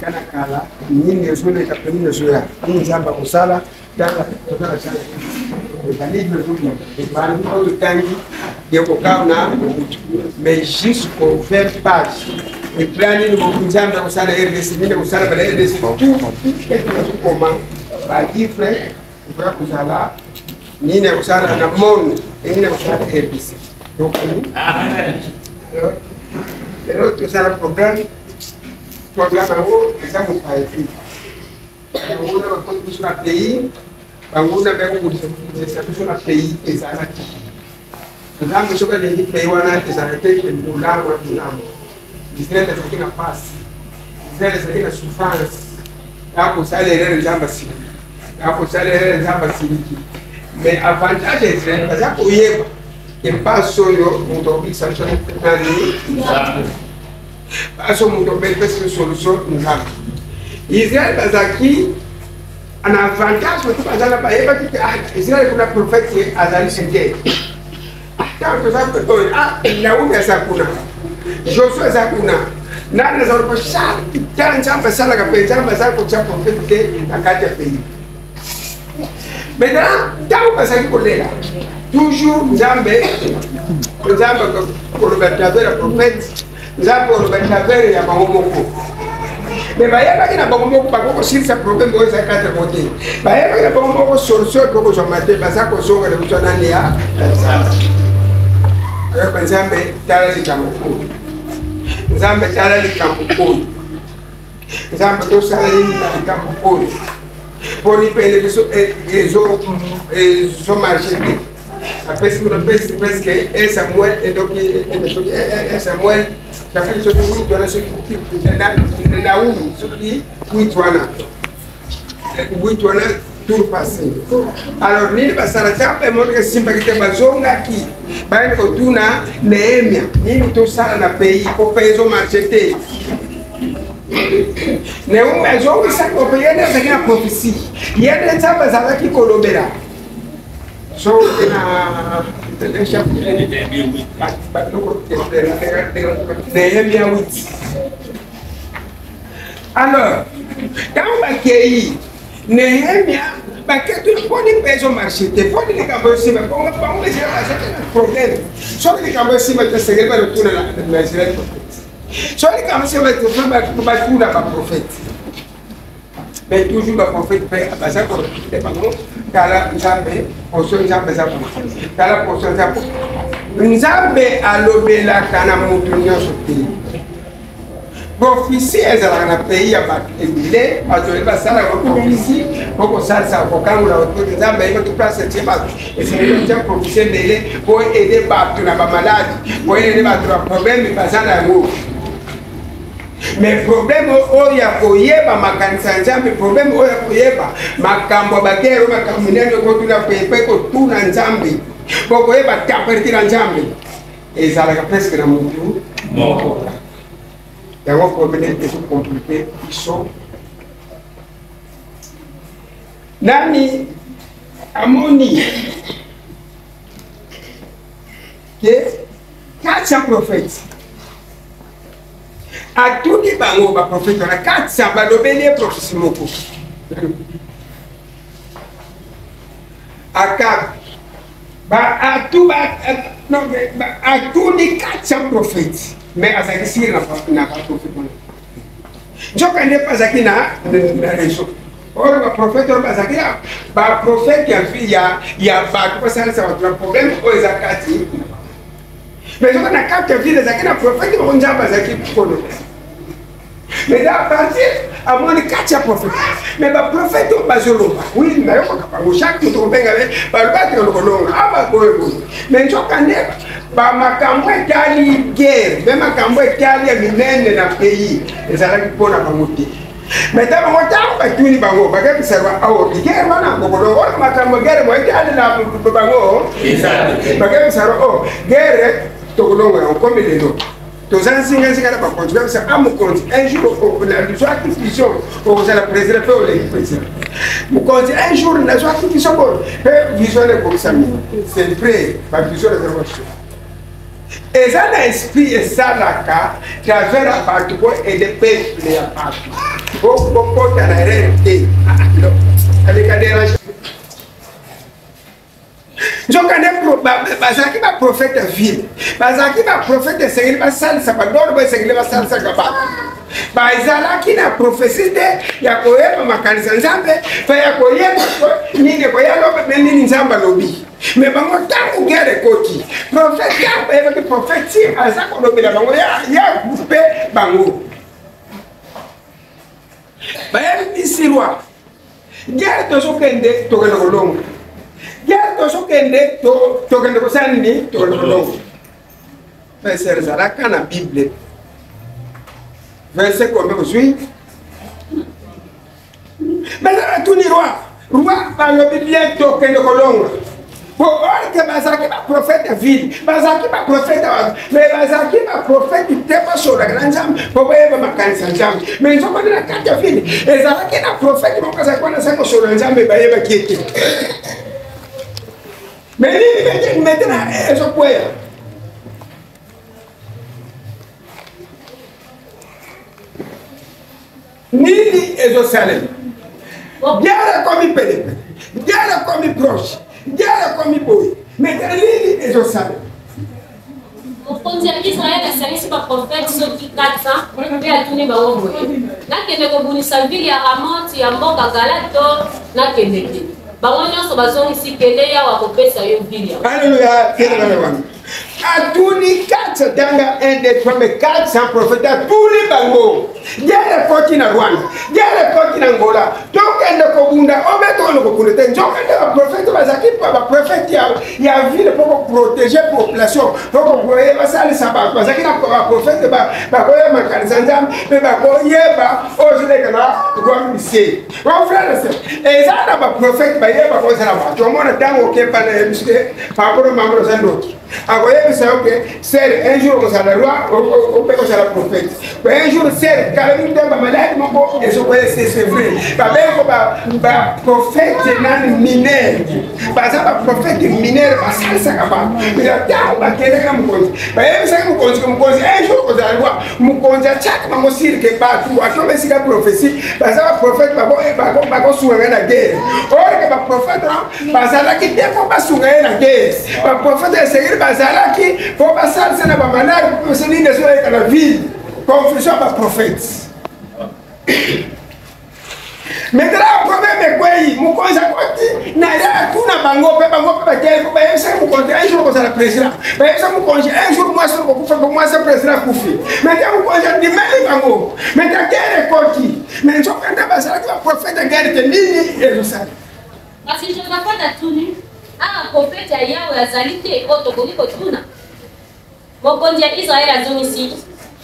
Kana kala nini ezoleka mpe nini ezoya nini Nzambe akosala tala toza na chance ezali ebandi oyo otangi ekokao na mobutu mais jusqu'au 20 page eplan nini Nzambe akosala RDC nini akosala bana RDC tout ete nazokoma balivre ekoya kozala nini akosala na monde nini akosala RDC donc lelo tosala programme. Programme yango eza mopaya te. Banguna bakoti biso na pays, banguna baye kobundisa biso na pays ezalaki. Nzambe soki alingi pays wana ezala te bolamu na bolamu. Israel azalaki na pasi, Israel azalaki na souffrance. Akosala erreur Nzambe asiliki, akosala erreur Nzambe asiliki. Mais avantage ya Israel baza koyeba ke mpasi oyo moto akobikisa biso nani? Nzambe. Aso moto apesi solution Nzambe. Israel bazalaki na avantage bato bazala bayebaki te ah, Israel kuna prophète azali sete ntango toza oyo ah, Naomi aza kuna, Josue aza kuna, nani azali kosala tala Nzambe asalaka mpe Nzambe azali kotya prophète te na kati ya pays. Maintenant ntango bazalaki kolela toujours Nzambe Nzambe koloba travers ya prophète, Nzambe koloba travers ya bango moko. Mais bayebaki na bango moko bakoki kosilisa problème oyo eza kati yango te. Bayebaki na bango moko solution ekoki kozwama te, baza kozonga na kozwa nani ya Nzambe. Ayoka Nzambe tala likambo oyo, Nzambe tala likambo oyo, Nzambe tosala nini na likambo oyo poni pene biso ezomarche te. Apesi apesi presque 1 Samuel edoki soki 1 Samuel chapitre soki 8 wana soki Naomi soki 8 wana 8 wana tour passé. Alors nini basala ntango emonaki esimbaki te, bazongaki bayaki kotuna Nehemia nini tosala na pays po pays ezomarche te. Nehemia azongisaki ope ye nde azalaki na prophetie, ye nde Nzambe azalaki kolobela. So na Nehemia 8. Alors ntango bakei Nehemia baketuli mponi mpe ezomarche te, mponi likambo esimba bongo bango ezala bazalaki na problème. Soki likambo esimba te esengeli balotuna na Israel prophète, soki likambo esimba te batuna baprophète. Mais toujours baprophète mpe baza korepete bango tala Nzambe poso, Nzambe eza boye, tala poso Nzambe. Nzambe alobelaka na moto nyonso te. Prophetie ezalaka na pays ya bato ebele, bato oyo basalaka prophetie mpo kosalisa kokangola bato. Nzambe ayebaki place etie bato, esengeli kotia prophetie ebele mpo aide bato na bamaladi, mpo aide bato na problème baza na yango. Mais problème oyo ya koyeba makanisi ya Nzambe, problème oyo ya koyeba makambo ya bagere oyo makambo minene ekotuna mpe kotuna Nzambe mpo koyeba temperature ya Nzambe ezalaka presque na motu moko. Yango problème ezokomplike biso. Nani amoni ke 400 prophètes atuni bango baprofete wana 400 balobeli ye prophetie moko. Akab ba atu ba non ba atuni 400 prophètes mais azalaki sire na baprofete wana, nzoka nde azalaki na réseau oyo baprofete oyo bazalaki baprofete ya ya bato basalisa bato na problème oyo eza kati. Mais soki na kati ya ville ezalaki na prophète moko Nzambe azalaki koloba, mais à partir amoni kati ya prophète, mais baprophète oyo bazoloba wi nayokaka bango chaque moto kobenga be balobaki na lokolonga aba boye boye, mais nzoka nde bamakambo etali guerre mpe makambo etali ya minene na pays ezalaki mpo na bango te. Mais ntango bango ntango batuni bango bakebisaka awo guerre wana bokolonga oyo makambo guerre boye etali na bango bakebisaka o guerre tokolonga yango komi lelo toza nzinganzinga na bakonzi bakebisa a mokonzi un jour nazwaki vision okozala président mpe oleki président mokonzi un jour nazwaki vision boye mpe vision ekokisami. C'est vrai, bavision ezalaka eza na esprit esalaka travers ya bato po aide peuple ya bato. Bokota na erreur te. Aleka dérange. Nzokande bazalaki baprofete ya ville, bazalaki baprofete esengeli basalisa badolo, esengeli basalisaka bato. Bazalaki na profesi te ya koyeba makanisi ya Nzambe mpe ya koyeba nini ekoya lobi mpe nini Nzambe alobi. Me bango ntango guerre ekoti, profete ntango bayebaki profeti aza kolobela bango ya mpe bango bayebisi roi guerre tozokende, tokende kolonga guerre, tozokende, tokende kosala nini, tokende kolonga. Verset ezalaka na Bible, verset combien ozwi? Baza batuni roi, roi balobi bien, tokende kolonga. Po orke bazalaki baprofete ya ville, bazalaki baprofete, me bazalaki baprofete te basololaka na Nzambe mpo bayeba makanisi ya Nzambe. Me nzokande na kati ya ville ezalaki na profete moko azalaki wana, azalaki kosolola Nzambe, bayebaki ye te. Me nini maintenant ezokweya? Nini ezosalema? Guerre ekomi penepene, guerre ekomi proche, guerre ekomi boye, mais nini ezosalema? Mokonzi ya Israele asangisi baprofete soki 400 mpe atuni bango boye: "Nakende kobundisa ville ya Ramot ya mboka Gala to nakende te?" Bango nyonso bazongisi: "Kende, Yawe akopesa yo ville yango." Alleluya. Telekana wana, atuni 4, tanga 1, 2, 3, mais 400 prophète atuni bango: guerre ekoti na Rwanda, guerre ekoti na Angola, tokende kobunda obe tokende kobunda te? Nzokande baprofete bazalaki baprofete ya ville mpo koprotéger population, mpo kokoye basalisa bato. Bazalaki na baprofete bakoyeba makanisa Nzambe mpe bakoyeba oyo ezoleka na rwambise. Mon frère, eza na baprofete bayeba kozala bato. Omona ntango okepa na yebiso ke pakolo mambo oza ndoki, akoyebisa yo ke ser un jour okozala roi ope kozala prophète un jour. Ser kala mingi te, bamaladi moko ezokoya. C'est vrai, babengo baprofete nani minere, baza baprofete minere, basalisaka bato. Ntango bakendaka na mokonzi, bayebisaki mokonzi ke mokonzi, un jour okozala roi. Mokonzi atiaka bango sire ke bato atoba esika prophétie, baza baprofete bakosunga ngai na guerre. Or ke baprofete bazalaki te mpo basunga ye na guerre. Baprofete esengeli bazalaki mpo basalisa na bamaladi, mpo nini ezoyeka na ville. Confusion ya baprofete. Maintenant problème ekwei, mokonzi akoti na ye, atuna bango mpe bango mpe bakei mpo bayebisaki mokonzi un jour kozala président. Bayebisaki mokonzi un jour mwasi okokufa mpo mwasi président akufi. Maintenant mokonzi andimeli bango. Maintenant guerre ekoti, mais nzokande bazalaki baprofete ya guerre te. Nini ezosala? Kasi Josaphat atuni: "Awa profete ya Yawe azali te oyo tokoki kotuna?" Mokonzi ya Israele azongisi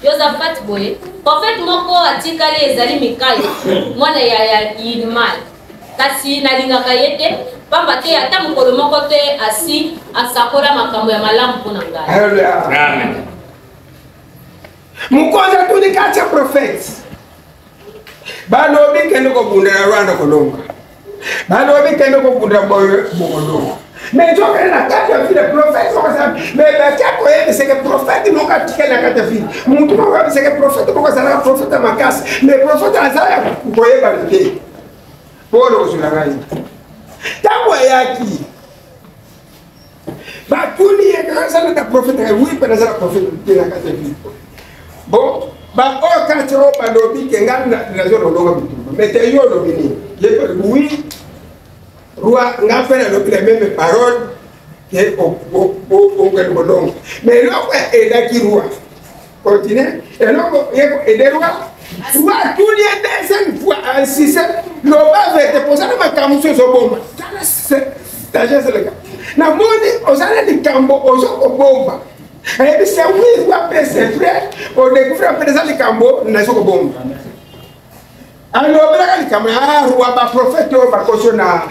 Yozafat boye: "Profete moko atikali, ezali Mikaya mwana ya Yimala. Kasi nalingaka ye te, pamba te ata mokolo moko te asi asakola makambo ya malamu mpo na ngai." Amen. Mokonzi atuni kati ya prophète, balobi kende kobunda na Rwanda, kolonga. Balobi kende kobunda boye, bokolonga. Mais nzokende na kati ya ville prophète moko aza, mais batia koyebiseke prophète moko atikali na kati ya ville. Mutu moko ayebiseke prophète moko azalaka prophète ya makasi, mais prophète aza ya koyebana te. Polo kozwela ngai, ntango ayaki, batuni ye: "Azalaka prophète?" "Oui, mpe nazala prophète te na kati ya ville." Bon, baoyo kati oyo balobi ke ngai nazololonga bitumba, mais te, yo olobi nini? Ye mpe: "Oui roi, nga mpe nalobi la même parole ke okende kolonga." Mais eloko edaki roi, continue, eloko ede roi, roi atuni ye deuxième fois, insiste: "Loba vérité, posala makambo mosusu ezobomba." Tala sagesse leka, namoni ozala likambo ozo kobomba. Ayebisa: "Oui roi, mpe c'est vrai, odécouvrir mpe eza likambo nazo kobomba." Alobelaka likambo ya roi: baprofete oyo bakoso na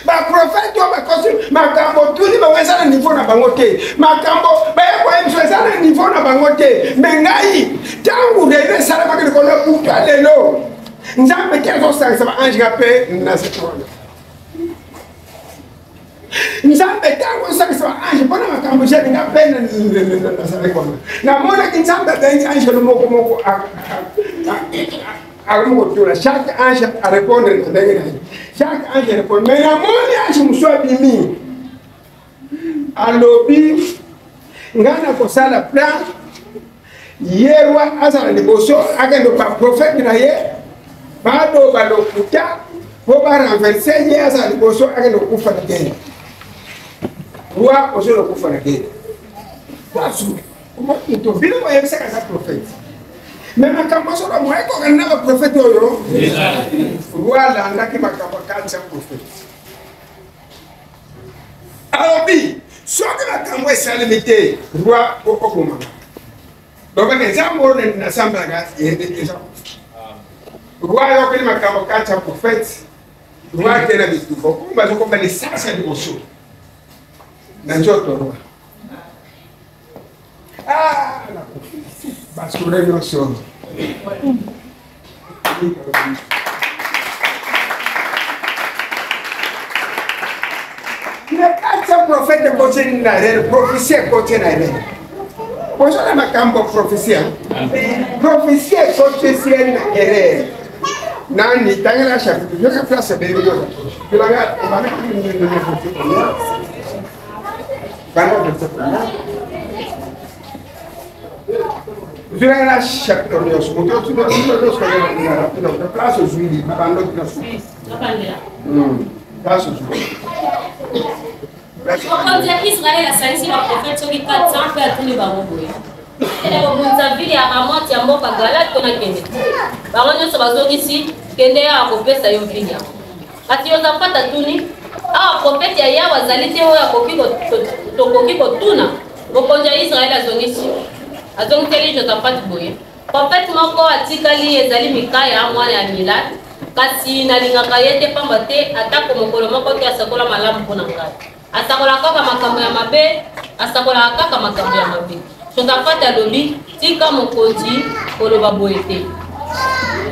baprofete oyo bakosi makambo tuni bango eza na niveau na bango te, makambo bayekoya biso eza na niveau na bango te. Me ngai ntango réunion esalamaki likolo ya butu ya lelo, Nzambe te azosangisa baange nga mpe na seto wana. Nzambe ntango osakisa baange mpo na makambo jani nga mpe nazalaki wana, namonaki Nzambe abengi angelo moko moko akomi kotuna, chaque ange arépondre na ndenge na ye, chaque ange répondre. Mais namoni ange mosusu abimi, alobi: ngai nakosala plan, ye roi azala liboso, akende baprofete na ye baloba lokuta mpo barenverse ye, azala liboso, akende kokufa na guerre. Roi ozolo kokufa na guerre, basu moto bino boyebisaka aza prophète, mais makambo azoloba moye kokana na baprofete oyo. Roi alandaki makambo akatisa prophète, alobi soki makambo esalemi te, roi okobomaka. Lobaka nzambe oyo nasambelaka eza. Roi ayokeli makambo kati ya prophète, roi ake na bitumba, okomba azokomba lisasi ya liboso na nzoto roi. Ah, nakufi, basole nyonso. Na kati ya prophète ekoti na erreur, prophétie ekoti na erreur. Bozona makambo prophétie, prophétie ekoti na erreur. Nani tangela chapitre, yoka place ebeli yoka bilanga ebanda banda verset zwela chapitre nyonso, moto nyonso place ozwili babando na suka place ozwili. Mokonzi ya Israele asangisi baprofete soki 400 mpe atuni bango boye: kende kobundisa vile ya Ramote ya mboka Galate to nakende te? Bango nyonso bazongisi: kende, Yawe akopesa yo vile yango. Kasi Yozafat atuni: awa profete ya Yawe azali te oyo akoki tokoki kotuna? Mokonzi ya Israele azongisi, azongiseli Josaphat boye: profete moko atikali, ezali Mikaya mwana ya Milat, kasi nalingaka ye te, pamba te atako mokolo moko te asakola malamu mpo na ngai, asakolaka kaka makambo ya mabe, asakolaka kaka makambo ya mabe. Josaphat alobi: tika mokonzi koloba boye te.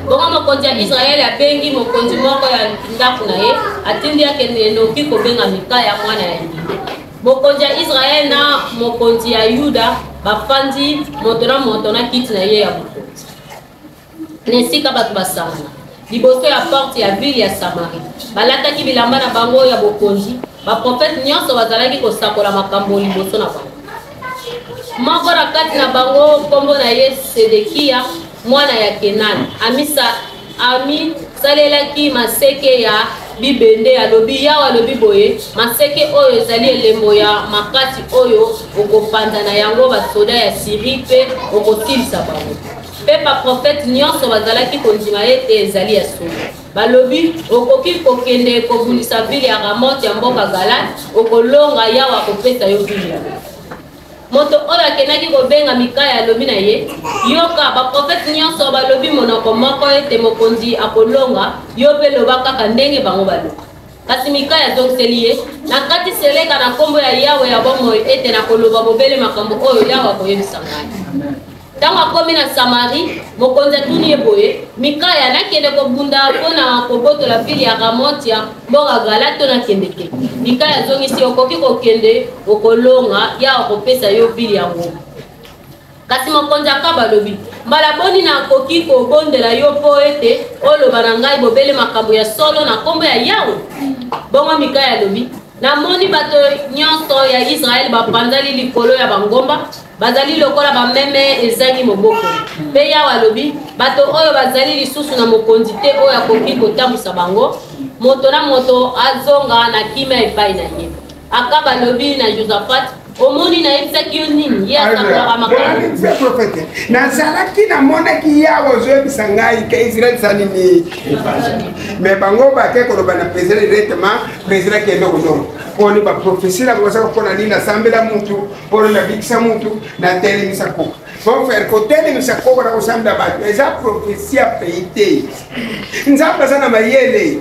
Bongo mokonzi ya Israele abengi mokonzi moko ya ndako na ye, atindi akende noki kobenga Mikaya mwana ya Yimla. Mokonzi ya Israele na mokonzi ya Yuda bafandi moto na moto na kiti na ye ya bokonzi na esika bato basangana, liboso ya porte ya ville ya Samarie. Balataki bilamba na bango ya bokonzi, baprofete nyonso bazalaki kosakola makambo liboso na bango. Moko na kati na bango, nkombo na ye Sedekia mwana ya Kenane, amisa amisalelaki maseke ya bibende, alobi: Yawe alobi boye: maseke oyo ezali elembo ya makasi oyo okopanza na yango basoda ya Siri mpe okosilisa bango. Mpe baprofete nyonso bazalaki kondima ete ezali ya solo. Balobi: okoki kokende kobundisa ville ya Ramote ya mboka Galate, okolonga, Yawe akopesa yo ville yango. Moto oyo akendaki kobenga Mikaya alobi na ye: yoka, baprofete nyonso balobi monoko moko ete mokonzi akolonga, yo mpe loba kaka ndenge bango balobi. Kasi Mikaya azongiseli ye: nakati seleka na nkombo ya Yawe ya bomoi ete nakoloba bobele makambo oyo Yawe akoyebisa ngai. Ntango akomi na Samari, mokonzi atuni ye boye: Mikaya, nakende kobunda mpo na kobotola vile ya Ramote ya mboka Gala to nakende te? Mikaya azongisi: okoki kokende, okolonga, Yawe akopesa yo vile yango. Kasi mokonzi Akaba alobi: mbala boni nakoki kobondela yo mpo ete oloba na ngai bobele makambo ya solo na nkombo ya Yawe? Bongo Mikaya alobi: namoni bato nyonso ya Israele bapanzali likolo ya bangomba, bazali lokola bameme ezangi mobokoli. Mpe Yawe alobi: bato oyo bazali lisusu na mokonzi te oyo akoki kotambwisa bango, moto na moto azonga na kimia epai na ye. Akaba alobi na Josaphat: omoni, nayebisaki yo nini? Ye asakolaka makambo. Prophète, nazalaki namonaki Yawe ozoyebisa ngai ke Israel eza nini, mais bango bake koloba na président directement, président akende kozonga mponi baprophétie na bango ezaka mpona nini? Nasambela mutu mpona nabikisa mutu, natelemisa koka. Mon frère, kotelemisa koka na kosambela bato eza prophétie ya pays te. Nzambe aza na mayele.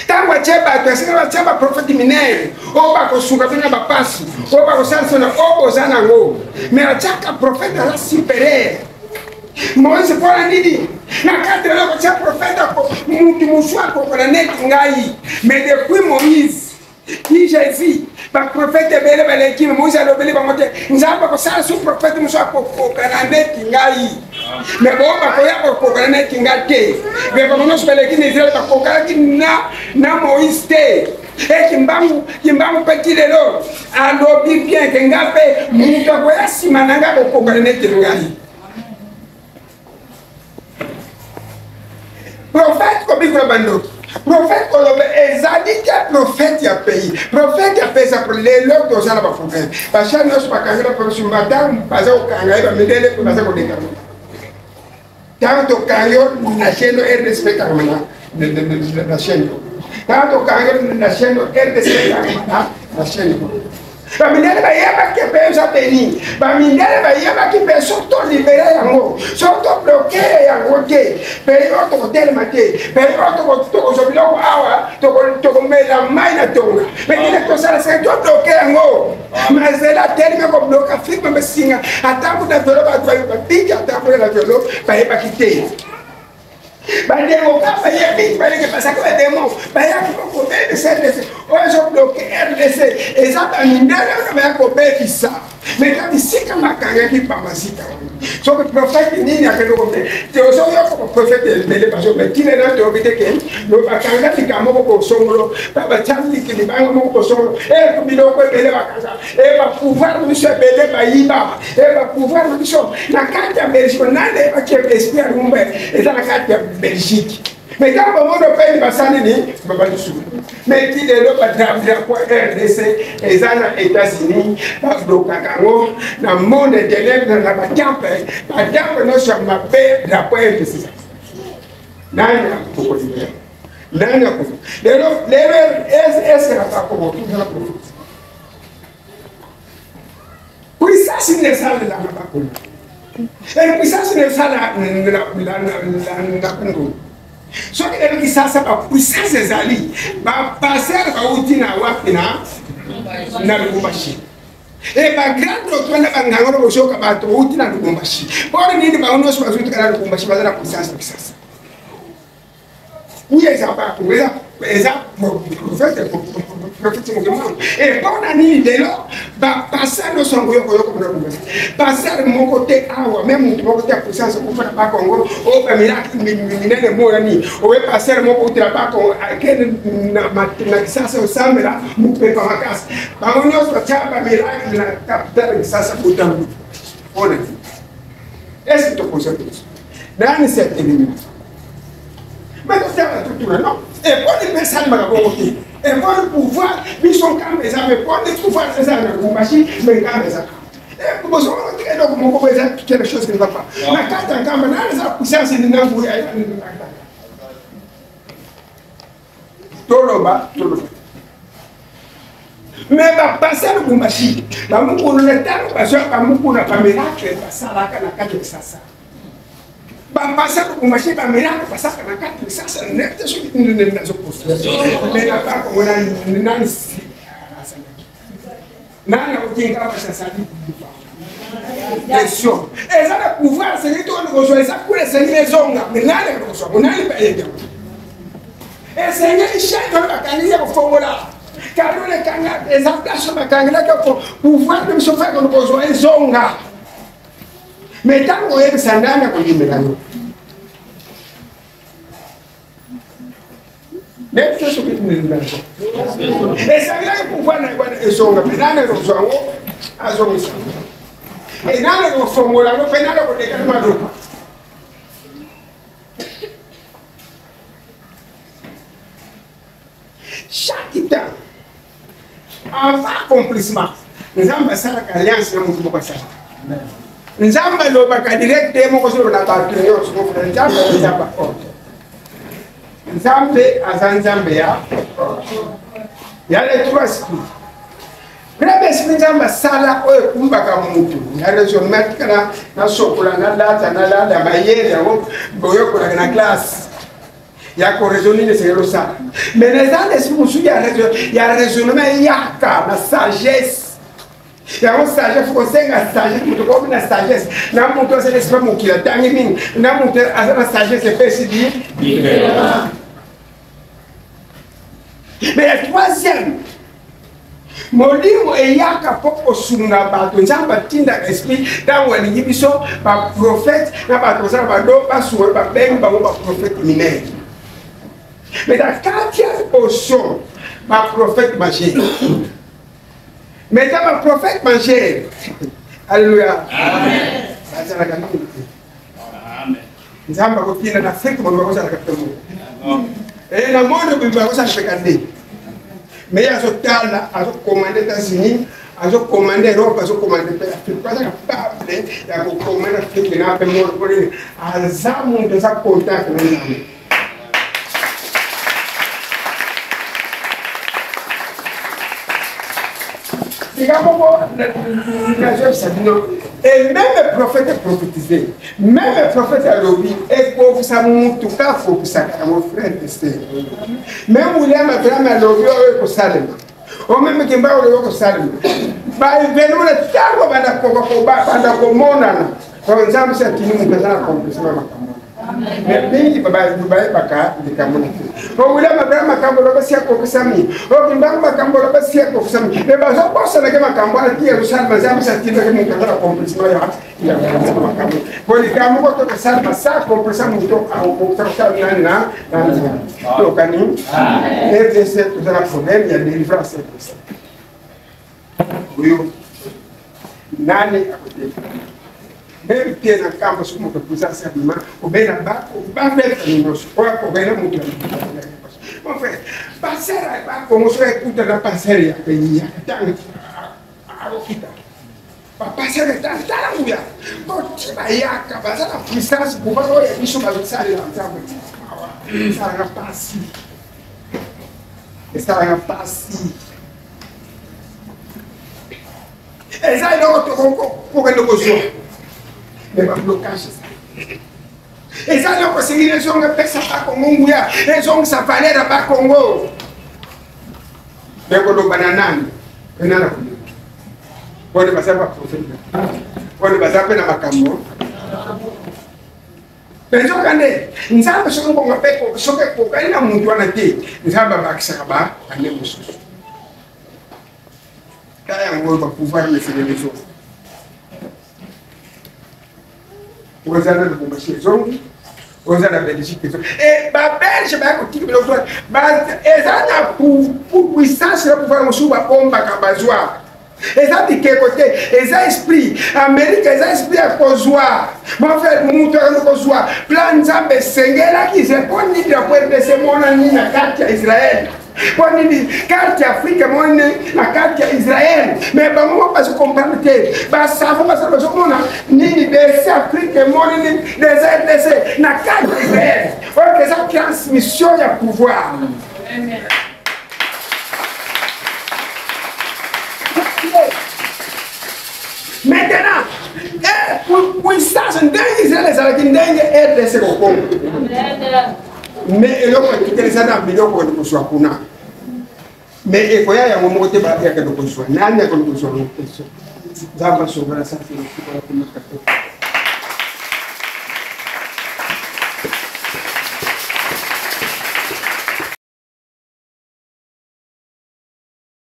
Ntango atie bato, esengeli batia baprofete minere oyo bakosunga bino na bapasi oyo bakosalisa na oyo boza nango, mais atiaka profete aza supérieur. Moïse, mpona nini na cadre na kotia profete mutu mosu akokona neti ngai? Mais depuis Moïse Ki Jésus, ba prophète ebele baleki, Moïse alobeli bango te. Nzambe akosala su prophète mosusu akokokana neti ngai. Mais bo bakoya kokokana neti ngai te. Mais bango nyonso baleki na Israël bakokanaki na na Moïse te. E Kimbangu, Kimbangu mpe ti lelo alobi bien ke ngai mpe moto akoya nsima na ngai akokokana neti ngai. Prophète kobikula bandoki prophète koloba ezali te prophète ya pays prophète ya pays eza lelo toza na baproblème bachane nyonso bakangela prosumba ntango baza kokanga ye bamindele mpe baza koleka ntango tokangi yo na chaîne rdc mpe ekangama na chaîne yo ntango tokangi yo na chaîne yo rdc mpe ekangama na chaîne yo Bamindele bayebaki mpe eza beni, bamindele bayebaki mpe soki tolibere yango, soki tobloke yango te, pays oyo tokotelema te, pays oyo tokozwa biloko awa, tokomela mai na tonga, pengine tosala seke tobloke yango. Mazela atelemi kobloke Afrique meme singa, ata kuta velo bato babiki ata kuna na velo bayebaki te. Bandeko kaka bayebi baleke bazalaki bademo bayaki mpo kobebisa rdc oyo ezobloke rdc eza bamindele oyo baya kobebisa me ka bisika bakangaki bamazika wana soki profete nini akende kobe te ozoyoka baprofete ebele bazo me tina na toyoki te ke bakanga likambo moko bosongolo batya libanga moko bosongolo e biloko ebele bakanga e bapouvoir na biso ebele bayiba e bapouvoir na biso na kati ya belgique nani ayebaki esprit ya lumba eza na kati ya belgique me ntango bamono peni basali nini babalisuku me ti lelo badrapo rdc eza na états-unis bablokaka yango na monde ténèbre na batemple batemple nyonso ya mabe drapo rdc nani akokolibela nani akoko lelo lelo eselaka akokotunzala profite Puissance nde esalelaka bakongo. Et puissance nde esala na Kongo. Soki lelo Kisasa ba puissance ezali, ba pasteur bauti na wapi na na Lubumbashi. E ba grand docteur na banganga na bosoka bato bauti na Lubumbashi. Pona nini bango nyonso bazuti na Lubumbashi baza na puissance na Kisasa. Oui, eza ba eza eza prophète prophète mokemano e mpona nini lelo bapasteur nyonso yango yokoyoko mpona kobasa pasteur moko te awa me motu moko te ya puissance okufa na bakongo oyo bamiracle minene monani oye pasteur moko utela bakongo akende na kisasa osambela mopepa makasi bango nyonso batya bamiracle na capitale kisasa botambu mpona nini est ce que tokoza biso nani se atelemi mais totala totuna non eponi mpe esalemaka bongo te eponi pouvoir biso nkamba eza me poni pouvoir eza na lubumbashi me nkamba eza bozomona te eloko moko boye eza quelque chose qui ne va pas na kati ya nkamba nani eza puissance ninangu toloba toloba me bapasa lubumbashi bamukulu na ntango bazwa bamukulu bamiracle basalaka na kati ya kisasa bapasa lubumbashi bamiracle basalaka na kati ya kisasa nete soki nazokosa me na bakongo nani nani akoki nkaka basasali question eza na pouvoir esengeli tokende kozwa eza kuna esengeli ezonga me nani akende kozwa ngo nani bayebi yango esengeli chaine oyo bakangi ya kofongola karole ekanga eza place oyo bakangelaki pouvoir na biso fakende kozwa ezonga me ntango oyebisa nani akondimela yo Même chose soki esangelaki pouvoir na wana ezonga mpe nani akozwa yango azongisa e nani akofongola yango mpe nani akoleka na maloba chaque temps avant accomplissement nzambe asalaka alliance na motu moko asalaka nzambe alobaka direct ye moko solo na bato nyonso moko nzambe nzambe ordre nzambe aza nzambe ya ya les trois esprits premier esprit nzambe asala oyo ekumbaka motu na raisonnement tika nasokola nalata nalala mayele yango boyekolaka na classe ya koraisonne nini esengeli osala mais na eza na esprit mosusu ya raisonnement eyaka na sagesse yango sagesse kosenga sagesse moto komi na sagesse na moto aza na esprit mokili atangi mingi na moto aza na sagesse epesi di mais la troisième Molimo eyaka mpo kosunga bato. Nzambe atindaka esprit ntango alingi biso baprofete na bato basala bado basunga, babengi bango baprofete minene. Mais na kati ya liboso baprofete majeur, mais ta baprofete majeur, alleluya, bazalaka mingi te. Nzambe akotinda na Afrike mobimba kozalaka mpe moko, na monde mobimba akozalaka nde. Mais ye azotala, azokomande États-Unis, azokomande Europe, azokomande mpe Afrique. Aza capable ya kokomande Afrique na mpe monde mpo nini? Aza moto aza contact na Nzambe. Likambo moko nazoyebisa bino, et même prophète prophétise, même prophète alobi ekokisa mutu ka akokisaka yango, frère et sœur. Même William Abraham alobi oyo ekosalema, o même Kimba olobi ekosalema, baevenema na ntango banda komonana, Nzambe si atindi moto aza na compréhension ya makambo. Mais mingi bayebaka likambo na te. O William Abraham makambo oloba si akokisami, o Kimbangu makambo oloba si akokisami, mais bazobosanake makambo wana ti ezosalema. Nzambe si atindaki moto aza na compréhension ya makambo, po likambo moko tokosalema sa compréhension moto akokokisa kosala nani na Nzambe. Tokani RDC toza na problème ya délivrance RDC oyo nani akoteka meme te na nkambo. Soki moto puissance abima obena bafeta nyonso oyo akokenda moto. Mon frère, pasteur bakongo soki ekuta na pasteur ya pays ya akokita bapasteur tala nguya boti bayaka baza na puissance pouvoir oyo ya biso bazosalela Nzambe. Esalaka pasi, esalaka pasi. Eza eloko tokokende kozwa, mais bablocage eza eloko esengeli ezonga, epesa bakongo nguya, ezongisa valeur ya bakongo. Mais koloba na nani mpe nani akolinga? Pone baza baprofete, pone baza mpe na makambo mpe nzoka nde Nzambe soki ngonga mpe soki ekokani na motu wana te, Nzambe abakisaka ba ane mosusu. Tala yango oyo bapouvoir na esengeli ezonga. Oza na Lubumbashi ezongi, oza na Belgique ezongi. E babelge baya kotika biloko eza na puissance na pouvoir mosusu babombaka, bazwa. Eza bikeko te, eza esprit. Amerika eza esprit ya kozwa. Mon frère, moto akende kozwa plan Nzambe esengelaki ze. Mpo nini drapeau RDC emonani na kati ya Israel? Mpo nini carte ya Afrique emonani na kati ya Israel? Mais bango moko bazo comprendre te. Basavo basala bazokomona nini dc Afrique emonani dc RDC na kati ya Israel. Oyo eza transmission ya pouvoir. Amen. Maintenant, puissance ndenge Israel ezalaki, ndenge RDC kokongo, mais eloko etikali eza na biloko okende kozwa kuna, mais ekoya yango moko te. Bayakende kozwa nani? Akende kozwa yango te. Nzambe asunga na safi.